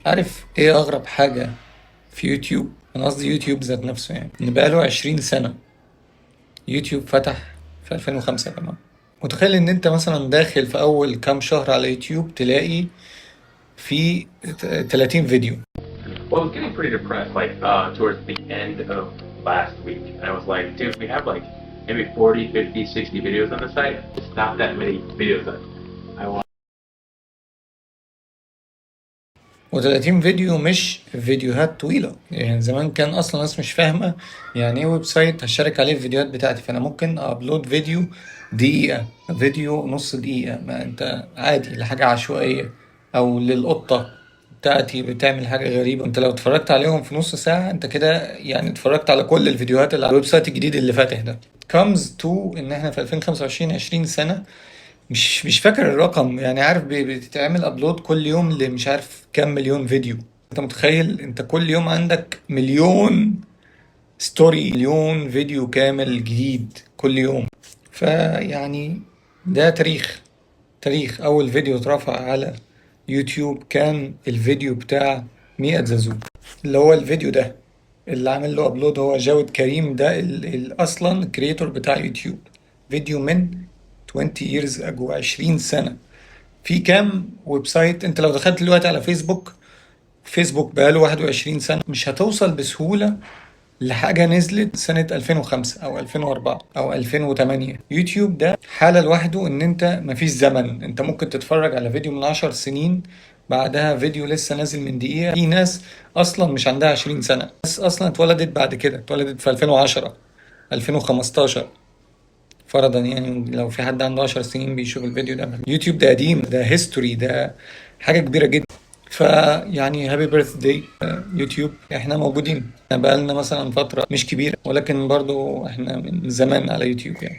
عارف ايه اغرب حاجة في يوتيوب؟ انا قصدي يوتيوب ذات نفسه، يعني ان بقاله 20 سنة. يوتيوب فتح في 2005 يا جماعة. متخيل ان انت مثلا داخل في اول كام شهر على يوتيوب تلاقي في 30 فيديو. Well, I was getting pretty depressed, like towards the end of last week, and I was like, dude, we have like maybe 40, 50, 60 videos on the site. It's not that many videos that I want. و30 فيديو مش فيديوهات طويلة، يعني زمان كان أصلا الناس مش فاهمة يعني إيه website هشارك عليه الفيديوهات بتاعتي، فأنا ممكن upload فيديو دقيقة، فيديو نص دقيقة، ما أنت عادي لحاجة عشوائية أو للقطة بتاعتي بتعمل حاجة غريبة. أنت لو اتفرجت عليهم في نص ساعة أنت كده يعني اتفرجت على كل الفيديوهات اللي على ال website الجديد اللي فاتح ده. comes to إن إحنا في 2025، 20 سنة، مش فاكر الرقم، يعني عارف بتتعمل upload كل يوم لمش عارف كام مليون فيديو. انت متخيل انت كل يوم عندك مليون story، مليون فيديو كامل جديد كل يوم. فيعني ده تاريخ، تاريخ. اول فيديو اترفع على يوتيوب كان الفيديو بتاع 100 زازو، اللي هو الفيديو ده اللي عامل له upload هو جاود كريم، ده اصلا ال creator بتاع يوتيوب. فيديو من 20 years ago، 20 سنة. في كام website انت لو دخلت دلوقتي على فيسبوك، فيسبوك بقاله 21 سنة، مش هتوصل بسهولة لحاجة نزلت سنة 2005 أو 2004 أو 2008. يوتيوب ده حالة لوحده، إن أنت مفيش زمن، أنت ممكن تتفرج على فيديو من 10 سنين بعدها فيديو لسه نازل من دقيقة. في ناس أصلا مش عندها 20 سنة، ناس أصلا اتولدت بعد كده، اتولدت في 2010 2015 فرضا، يعني لو في حد عنده 10 سنين بيشوف الفيديو ده. يوتيوب ده قديم، ده history، ده حاجة كبيرة جدا. فيعني happy birthday يوتيوب، احنا موجودين بقالنا مثلا فترة مش كبيرة، ولكن برضو احنا من زمان على يوتيوب يعني.